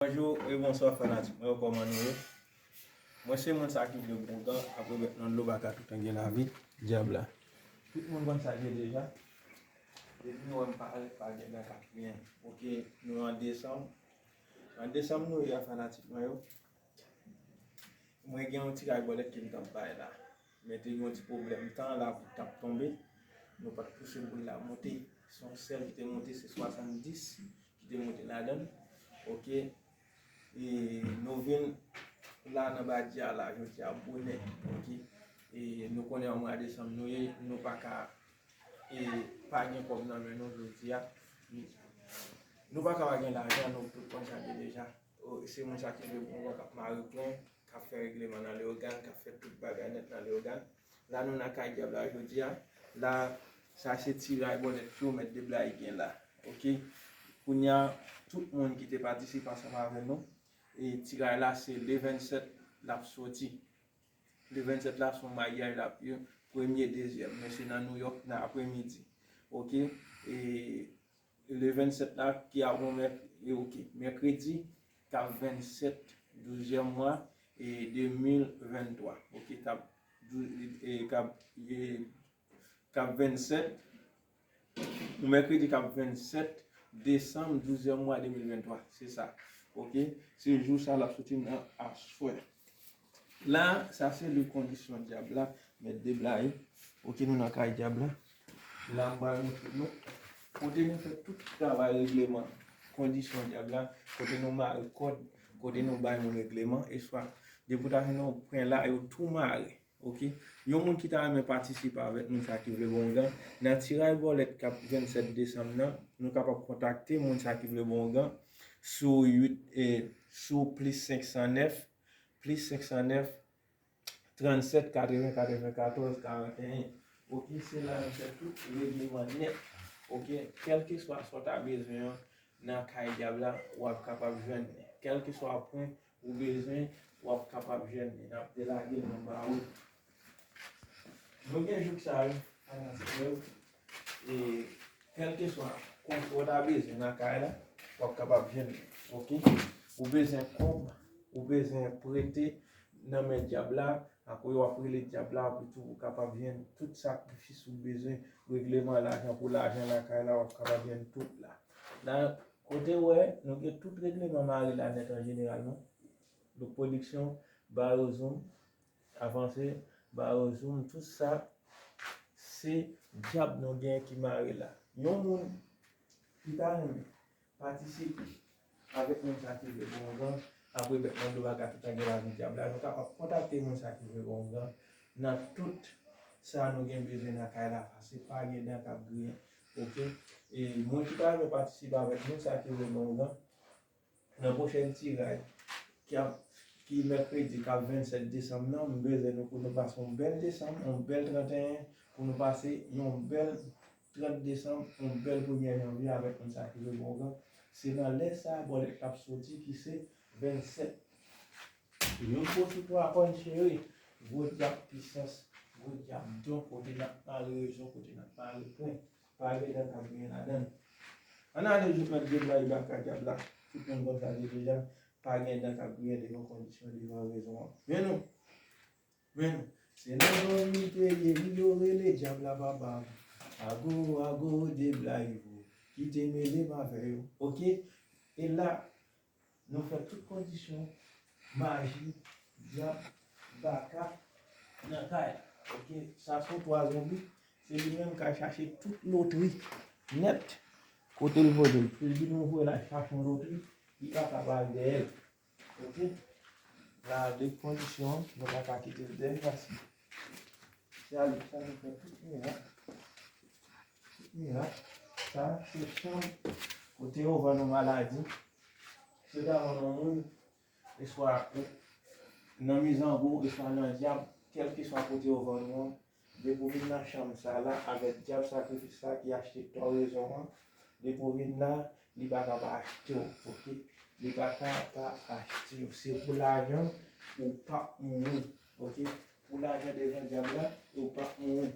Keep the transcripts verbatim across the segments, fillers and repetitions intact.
Bonjou e bonswa fanatik mwen yo, kòman nou ye? Mwen se moun sa ki vle bon gan, apre bèt nan dlo baka tout an gen lavi, dyab la. Tout moun konn sa l ye deja. Depi nou wè m parèt, pa gen dan k ap griyen. Oke, nou an desanm. An desanm nou ye a fanatik mwen yo. Mwen gen yon ti kay bòlèt ke m t ap bay la. Men te gen yon ti pwoblèm tan la pou t ap tonbe. Nou pa t pouse bri la monte. Se yon sèl ki te monte, se swasanndis ki te monte ladan l. Oke. E nou vin la nan Badia la jodi a bonè. Oke. E nou konnen yon mwa desanm nou ye, nou pa ka e pa gen kòb nan men nou jodi a. Nou pa ka pa gen lajan, nou tout konn sa l ye deja. O, se moun sa ki vle bon k ap mare pwen, k ap fè regleman nan Leyogàn, k ap fè tout bagay nèt nan Leyogàn. La nou nan kay dyab la jodi a. La, sa se ti ray bòlèt yo mèt de blay gen la. Oke. Kounye a, tout moun ki te patisipe ansanm avè nou, e ti ray la se le vennsèt l ap soti. Le vennsèt la se yon maryaj l ap ye, premye, dezyèm, men se nan Nouyòk nan apremidi. Oke. E le vennsèt la ki ap yon mèk, e oke, mèkredi k ap vennsèt, douzyèm mwa, e de mil venntwa. Oke, k ap dou- e k ap e k ap vennsèt, yon mèkredi k ap vennsèt desanm, douzyèm mwa de mil venntwa. Se sa. Oke, se jou sa l ap soti nan aswè. La, sa se li kondisyon dyab la, mèt de blay. Oke, nou nan kay dyab la. La, m pral montre nou kote nou fè tout travay regleman, kondisyon dyab la, kote nou mare kòd, kote nou bay moun regleman, e swa depi w ta jwenn yon pwen la, yo tou mare. Oke. Yon moun ki ta renmen patisipe avèk moun sa ki vle bon gan, nan tiray bòlèt k ap vennsèt desanm nan, nou kapab kontakte moun sa ki vle bon gan sou uit, e, sou plis senk san nèf, plis senk san nèf, trannsèt, katreven, katrevenkatòz, karanteyen. Oke, se la nou fè tout regleman nèt. Oke, kèlkeswa sa w ta bezwen an nan kay dyab la, w ap kapab jwenn li. Kèlkeswa pwen ou bezwen, w ap kapab jwenn li. N ap delage l nan ba ou. Nou gen jouk sa yo, fanatik yo. E kèlkeswa konfò w ta bezwen nan kay la, w ap kapab jwenn li. Oke? Ou bezwen kòb, ou bezwen prete nan men dyab la, akoz w ap rele dyab la, pou tou ou kapab jwenn tout sakrifis ou bezwen, regleman lajan pou lajan nan kay la, w ap kapab jwenn tout la. La, kote w wè, nou gen tout regleman mare la nèt an jeneralman. Donk, pwodiksyon, ba yo zoom, avanse, ba yo zoom, tout sa, se dyab nou gen ki mare la. Yon moun ki ta renmen patisipe avèk moun sa ki vle bon gan, apre bèt nan dlo baka tout an gen lavi dyab la, nou kapab kontakte moun sa ki vle bon gan nan tout sa nou gen bezwen nan kay la, paske pa gen dan k ap griyen. Oke? E moun ki ta renmen patisipe avèk moun sa ki vle bon gan, nan pwochèn tiray ki ap, ki mèkredi, k ap vennsèt desanm nan, m bezwen nou pou nou pase yon bèl desanm, yon bèl tranteyen, pou nou pase yon bèl trant desanm, yon bèl premye janvye avèk moun sa ki vle bon gan. Se nan lè sa a bòlèt k ap soti ki se vennsèt. Youn po sou twa kòn cheri, gwo dyab pisans, gwo dyab don, kote n ap mare rezon, kote n ap mare pwen. Pa gen dan k ap griyen ladan l. Ann ale jouk mèt de blay baka dyab la. Tout moun konn sa l ye deja. Pa gen dan k ap griyen devan kondisyon, devan rezon an. Men nou. Men nou. Se nan dòmi te ye, wi, yo rele dyab la papa. Ago, ago, de blay vo. Kite mele m avè yo. Oke? E la, nou fè tout kondisyon, maji, dyab, baka, nan kay la. Oke, sa se yon twa zonbi, se li menm k al chache tout lotri nèt kote l voye l. Se li menm voye l al chache yon lotri, li pa ka pa al dèyè l. Oke, la de kondisyon, nou pa ka kite l dèyè, paske se avèk sa nou fè tout mirak. Mirak. Sa, se chanm kote yo vann yon maladi. Si yo ta vann yon moun, eswa nan mizango, eswa nan dyab, kèlkeswa kote yo vann ou an, depi w vin nan chanm sa la, avèk dyab sakrifis la ki achte tò rezon an, depi w vin la, li pa ka pa achte w, oke? Li pa ka pa achte w. Se pou lajan ou p ap mouri, oke? Pou lajan devan dyab la, ou p ap mouri.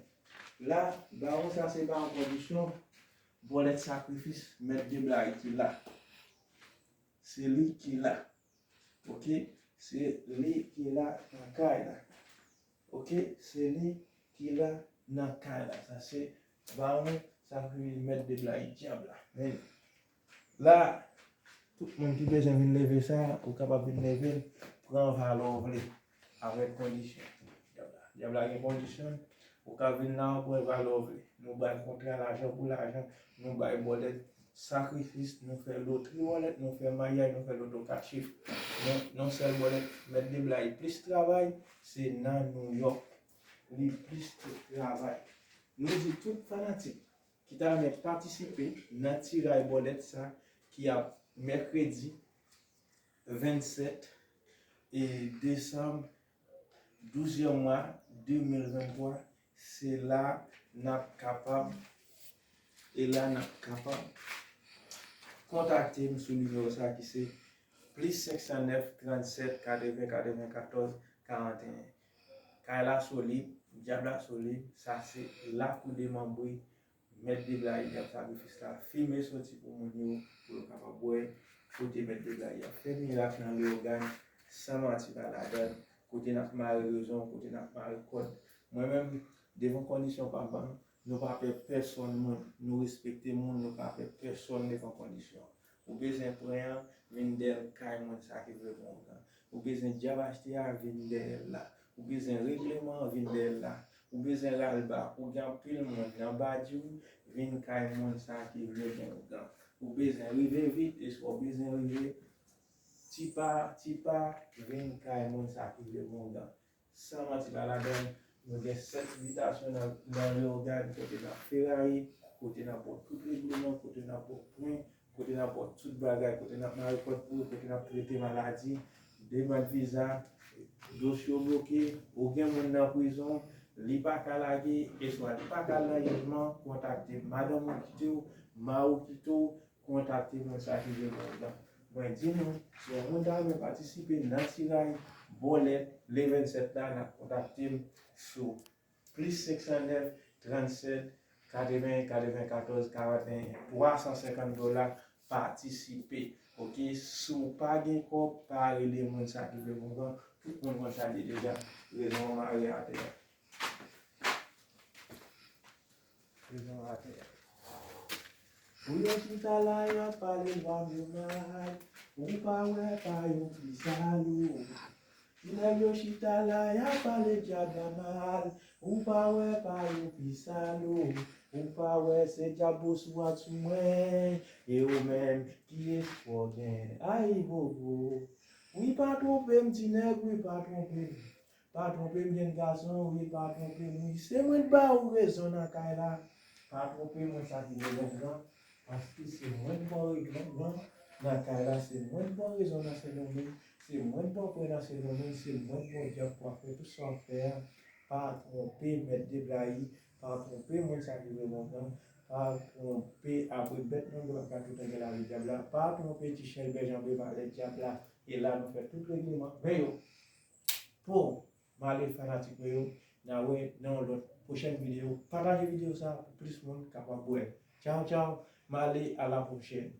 La, bawon sa se pa yon kondisyon, bòlèt sakrifis, mèt de blay ki la. Se li ki la. Ok? Se li ki la nan kay la. Ok? Se li ki la nan kay la. Sa se bawon, sa ki mèt de blayi dyab la. Men la, tout moun ki bezwen vin leve sa, ou kapab vin leve l, pran valè w vle, avèk kondisyon. Dyab la, dyab la gen kondisyon, ou ka vin la, ou pran valè w vle. Nou bay kontra lajan pou lajan, nou bay bòlèt sakrifis, nou fè lotri bòlèt, nou fè mayay, nou fè loto kat chif. Non, non sèl bòlèt, mèt de blayi plis travay, se nan Nouyòk. Li plis travay. Nou di tout fanatik ki ta renmen patisipe nan tiray bòlèt sa ki ap mèkredi vennsèt e desanm, douzyèm mwa de mil venntwa, se la n ap kapab, e la n ap kapab kontakte m sou nimewo sa ki se plis senk san nèf, trannsèt, katreven, katrevenkatòz, karanteyen. Kay la solid, dyab la solid, sa se lakou demanbre, mèt de blayi dyab sakrifis la fimen soti pou moun yo, pou yo kapab wè kote mèt de blayi ap fè mirak nan Leyogàn, san manti pa ladan, kote n ap mare rezon, kote n ap mare kòd. Mwen menm, devan kondisyon pa m ban m, nou pa pè pèsonn moun, nou respekte moun, nou pa pè pèsonn devan kondisyon. Ou bezwen pran an, vin dèyè l kay moun sa ki vle pran w pran. Ou bezwen dyab achte a, vin dèyè l la. Ou bezwen regleman an, vin dèyè l la. Ou bezwen ral ba, ou gen anpil moun nan badi w, vin kay moun sa ki vle pran w pran. Ou bezwen rive vit, eswa ou bezwen rive ti pa, ti pa, vin kay moun sa ki vle pran w pran. San manti pa ladan, nou gen sèt bitasyon nan, nan Leyogàn, kote n ap feraye, kote n ap pran tout regleman, kote n ap pran pwen, kote n ap pran tout bagay, kote n ap mare kòd pou yo, kote n ap trete maladi, demann viza, dosye w bloke, ou gen moun nan prizon, li pa ka lage, eswa li pa ka al nan lojman, kontakte madanm ou kite w, mari w kite w, kontakte moun sa ki vle pran w pran. Mwen di nou, si yon moun ta renmen patisipe nan tiray bòlèt le vennsèt la, n ap kontakte m sou plis senk san nèf, trannsèt, katreven, katrevenkatòz, karanteyen, twa san senkant dola, patisipe. Ok, si w pa gen kòb, pa rele moun sa ki vle pran w pran, tout moun konn sa l ye deja, rezon an mare atè a. Pou yo chita la, y ap pale lwa m yo mal. Ou pa wè pa yo pi salou. Pou nèg yo chita la, y ap pale dyab la mal. Ou pa wè pa yo pi salou. Ou pa wè se dyab ou sou ak sou mwen. E ou menm, ki espwa w gen? Ay, bobo. Wi, pa twonpe m, ti nèg, wi, pa twonpe m. Pa twonpe m, jenn gason, wi, pa twonpe m, wi. Se mwen k ba ou rezon nan kay la. Pa twonpe mwen sa ki vle pran w pran, paske se mwen k ba w rezon nan kay la, se mwen k ba w rezon nan Sendomeng, se mwen k ba w pwen nan Sendomeng, se mwen k ba w dyab pou w ap fè tout sa w ap fè a. Pa twonpe mèt de blayi, pa twonpe moun sa ki vle pran w pran, pa twonpe apre bèt nan dwat la tout angle lavi dyab la, pa twonpe ti chèlbè janbe malè dyab la, e la nou fè tout regleman. Men yo, pou M ale fanatik mwen yo, n a wè nan yon lòt pwochèn videyo. Pataje videyo sa pou plis moun kapab wè. Tchaw, tchaw, m ale, a la pwochèn.